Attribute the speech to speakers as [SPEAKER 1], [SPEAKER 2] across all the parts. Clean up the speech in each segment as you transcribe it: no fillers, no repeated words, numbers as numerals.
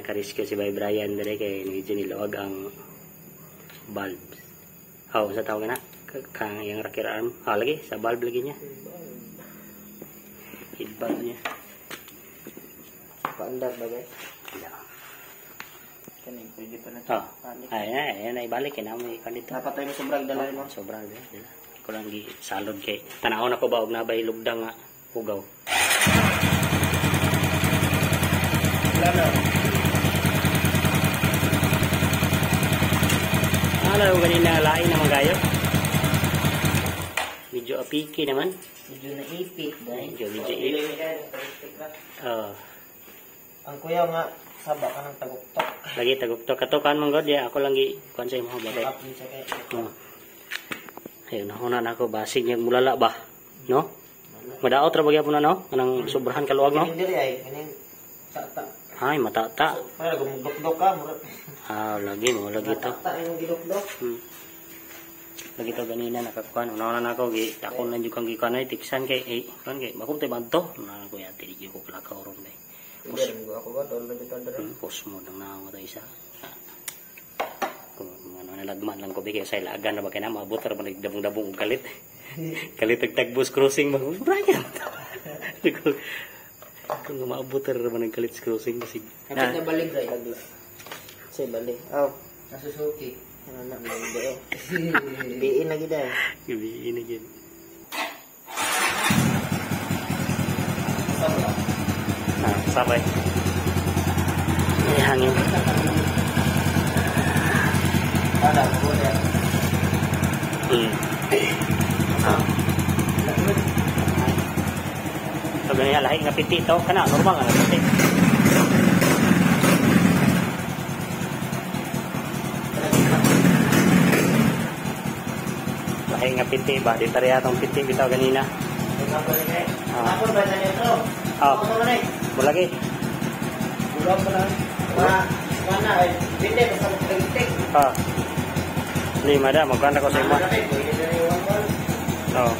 [SPEAKER 1] Naka-rescue si Bay Brian dire kay medyo niluwag ang valve. Oh, sa tawag na kang yang rocker arm. Ah, lagi sa valve lagi niya. Head valve niya.
[SPEAKER 2] Paandar ba guys?
[SPEAKER 1] Wala.
[SPEAKER 2] Kani pwede pa na.
[SPEAKER 1] Oh. Ay, ay, ay, ibalik kay namo ikan dito.
[SPEAKER 2] Dapat tayo sobrang dala mo.
[SPEAKER 1] Sobrang dala. Ko lang gi salod kay tan-awon ako ba og nabay lugdang nga hugaw.
[SPEAKER 2] Wala na.
[SPEAKER 1] Ala ganina lain naman gayo. Medyo apiki naman.
[SPEAKER 2] Medyo naipit dahil.
[SPEAKER 1] Medyo medyo ipit. Oh.
[SPEAKER 2] Ang kuya nga saba ka ng taguktok.
[SPEAKER 1] Lagi taguktok katukan man god ya ako lang gi kuan sa imo bagay. Oh. Ayun na na ako basig niya mulala ba, no? Madaot ra bagay po na no, kanang sobrahan kaluwag no.
[SPEAKER 2] Kaning diri ay kaning tata.
[SPEAKER 1] Ay matata.
[SPEAKER 2] Para gumudok-dok ka mura.
[SPEAKER 1] Ah, lagi mo lagi to.
[SPEAKER 2] Matata imong gidukdok.
[SPEAKER 1] Lagi to ganina nakakuan una na ako gi takon lang jud kang gikanay tiksan kay eh kuan kay bakong tay banto. Una na ko yati di ko klakaw ron day.
[SPEAKER 2] Pus ako ba dol lagi to dere.
[SPEAKER 1] Pus mo nang naong to isa. Kung ano nalagman lang ko bigay sa ilagan na ba kay na maabot ra man nagdabong-dabong og kalit. Kalit og tagbus crossing ba. Brian. Kung maabot ra man ang kalit crossing basig.
[SPEAKER 2] Kapit na balik ra dagla. Say balik. Oh, na Suzuki. Ano na mo Biin na gid ay.
[SPEAKER 1] Biin na gid. Ah, sabay. Ay, hangin.
[SPEAKER 2] Ada, boleh.
[SPEAKER 1] Ah. So, ganyan, lahi nga piti ito. Kana, normal nga piti. Lahi nga piti ba? Di tariya itong piti bitaw ganina.
[SPEAKER 2] Ah. Ako ba na nito?
[SPEAKER 1] Ah. Bulagi.
[SPEAKER 2] Bulog pa na. Mana ay binde basta magtitik.
[SPEAKER 1] Ah. Lima da magkanta ko sa imo. Oh.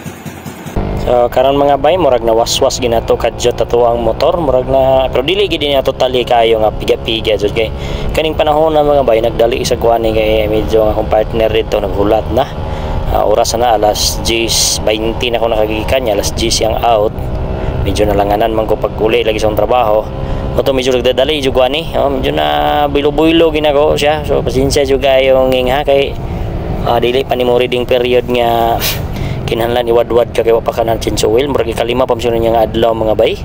[SPEAKER 1] So karon mga bay murag na waswas ginato kadyo tato ang motor murag na pero dili gid niya totally kayo nga piga-piga jud kay kaning panahon na mga bay nagdali sa kuan ni kay medyo ang akong partner dito naghulat na. Oras na alas 10:20 na ako nakagikan niya, alas 10 siyang out. Medyo nalanganan man ko pag-uli lagi sa akong trabaho. Oto medyo nagdadali jud ani. Oh, medyo na bilo-bilo ginako siya. So pasensya jud kayo nging ha kay dili pa ni mo reading period nga kinahanglan iwadwad ka kay wa pa ka nang change oil. Murag ikalima pa man niya nga adlaw mga bay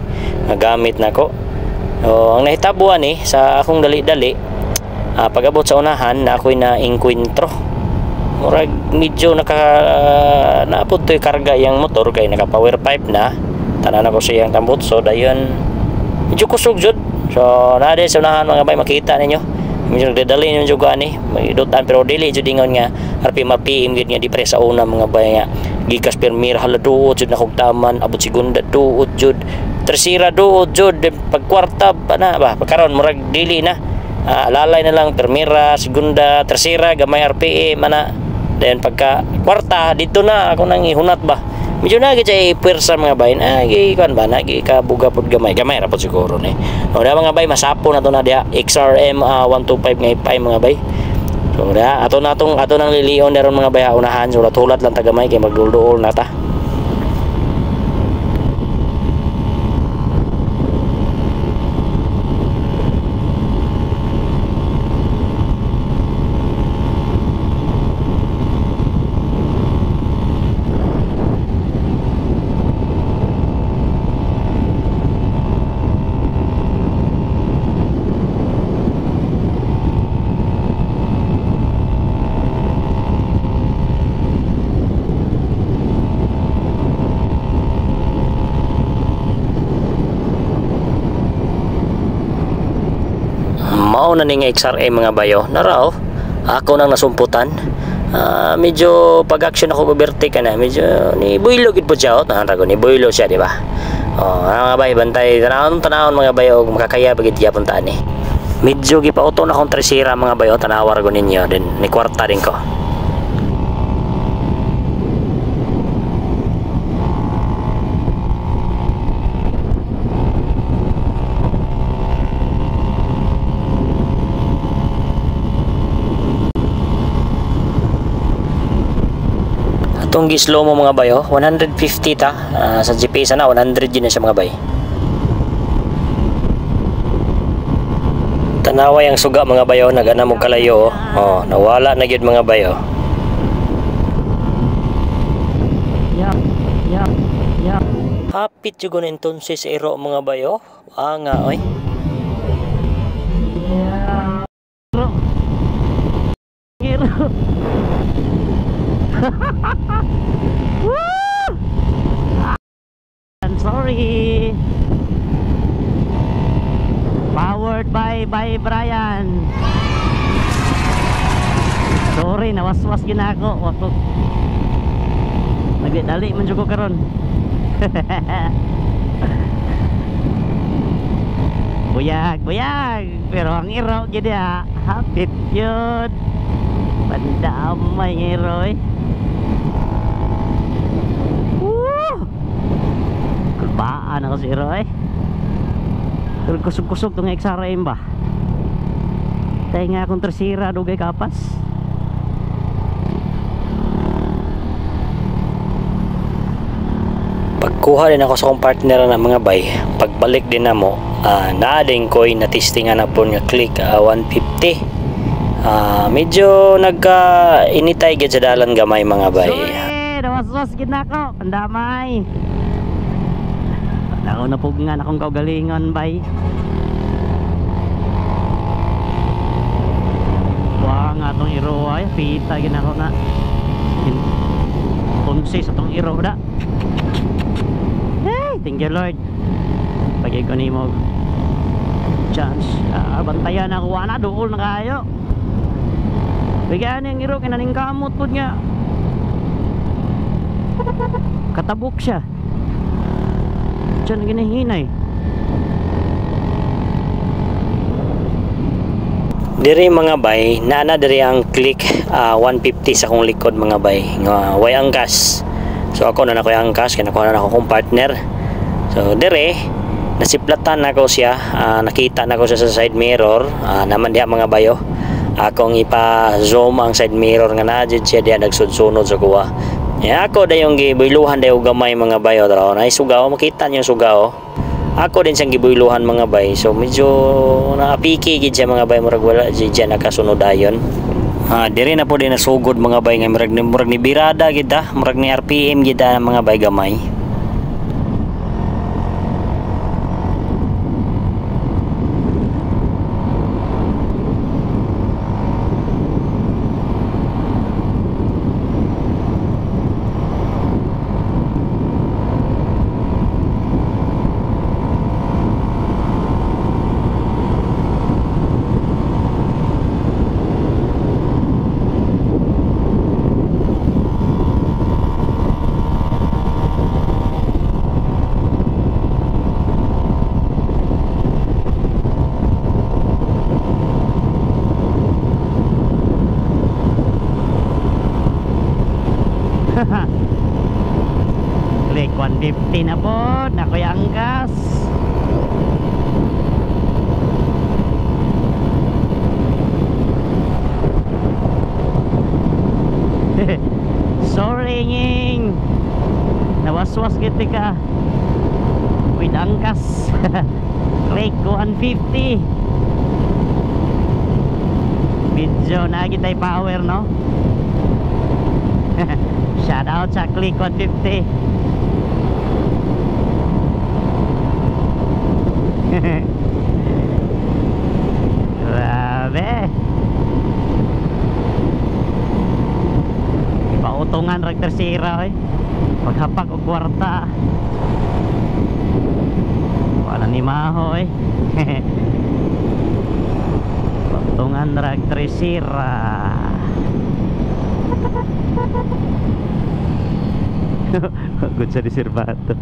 [SPEAKER 1] nga gamit nako. So, ang nahitabo ani sa akong dali-dali, pag-abot sa unahan na ako'y na engkwentro. Murag medyo naka naapod to'y karga yang motor kay naka power pipe na. Tanan ako sa iyang tambutso dayon medyo kusog jud. So naa sa unahan mga bay makita ninyo. Medyo nagdadali ninyo jud ani, magidutan pero dili jud ingon nga RPM RPM gid nga di pre sa una mga bay nga gikas permir hala duot jud nakog taman abot segunda duot jud tersira duot jud pag kwarta pa na ba pagkaron murag dili na. Lalay na lang permira segunda tersira gamay RPM ana. Then pagka kwarta dito na ako nang ihunat ba. Medyo na gid siya puwersa mga bay na gi kuan ba na gi kabuga pud gamay gamay ra pud siguro ni. O da mga bay masapo na to na diha XRM 125 nga ipay mga bay. So da ato na tong ato nang lilion daron mga bay unahan sulat-hulat lang ta gamay kay magdulduol na ta. Mao na ning XRM mga bayo naraw ako nang nasumputan. Medyo pag-action ako overtake na medyo ni builo gid po siya oh tahan ni builo siya di ba? Oh mga bay bantay tanawon tanawon mga bayo og makakaya ba gid gyapon ta ani. Medyo gipauto na akong tresira mga bayo tanawa ra ninyo din ni kwarta din ko. Itong gi-slow mo mga bay, oh, 150 ta. Sa GPS na 100 yun na siya mga bay. Tanaway ang suga mga bayo, nagana mo kalayo. Oh, nawala na gyud mga bayo.
[SPEAKER 2] Yeah. Yeah. Yeah.
[SPEAKER 1] Hapit jud na entonces iro mga bayo. Anga oy.
[SPEAKER 2] Yeah. Iro. Woo! I'm sorry. Powered by Brian. Sorry, nawaswas gina ako. Wako. Nagdali man jud ko karon. Buyag, buyag. Pero ang iro gid ha. Hapit yun. Pandamay ng iro eh. Woo! Kulbaan ako sa iro eh. Pero kusog-kusog itong XRM ba? Tayo nga akong tersira dugay kapas.
[SPEAKER 1] Pagkuha din ako sa akong partner na mga bay, pagbalik din na mo, naa din ko'y natistingan na po nga click 150. Medyo nagka-initay gid sa dalan gamay mga bay.
[SPEAKER 2] Sorry, nawaswas gid na ako. Pandamay. Ako napugngan akong kaugalingon bay. Wah nga atong iro ay pita gid ako na. Punsi sa atong iro da. Hey, thank you Lord. Pagay ko nimo chance. Bantayan ako wala duol na kayo. Bigyan ang iro kay naning kamot pud nga. Katabok siya. Diyan ginahinay.
[SPEAKER 1] Diri mga bay, naana diri ang click 150 sa akong likod mga bay nga way angkas. So ako na nakoy angkas kay nakuha na nako akong partner. So diri nasiplatan nako siya, nakita nako siya sa side mirror, naman diha mga bayo. Akong ipa-zoom ang side mirror nga naa jud siya diha nagsudsunod sa kuha. Ya ako dayong gibuyluhan dayo gamay mga bayo draw. Nay sugaw, makita niyo sugaw. Ako din siyang gibuyluhan mga bay. So medyo naapiki gid siya mga bay, murag wala jud siya nakasunod dayon. Diri na po din nasugod mga bay nga murag ni birada gid ta, murag ni RPM gid ta mga bay gamay.
[SPEAKER 2] Click 150 na po, nakoy angkas. Sorry nging, nawaswas giti ka with angkas. Click 150. Medyo nagitay power no. Shout out sa Click 150. Grabe. Pautungan rag tersira oy. Paghapak og kwarta. Wala ni maho oy. Pautungan rag tersira. Good sa diserbato.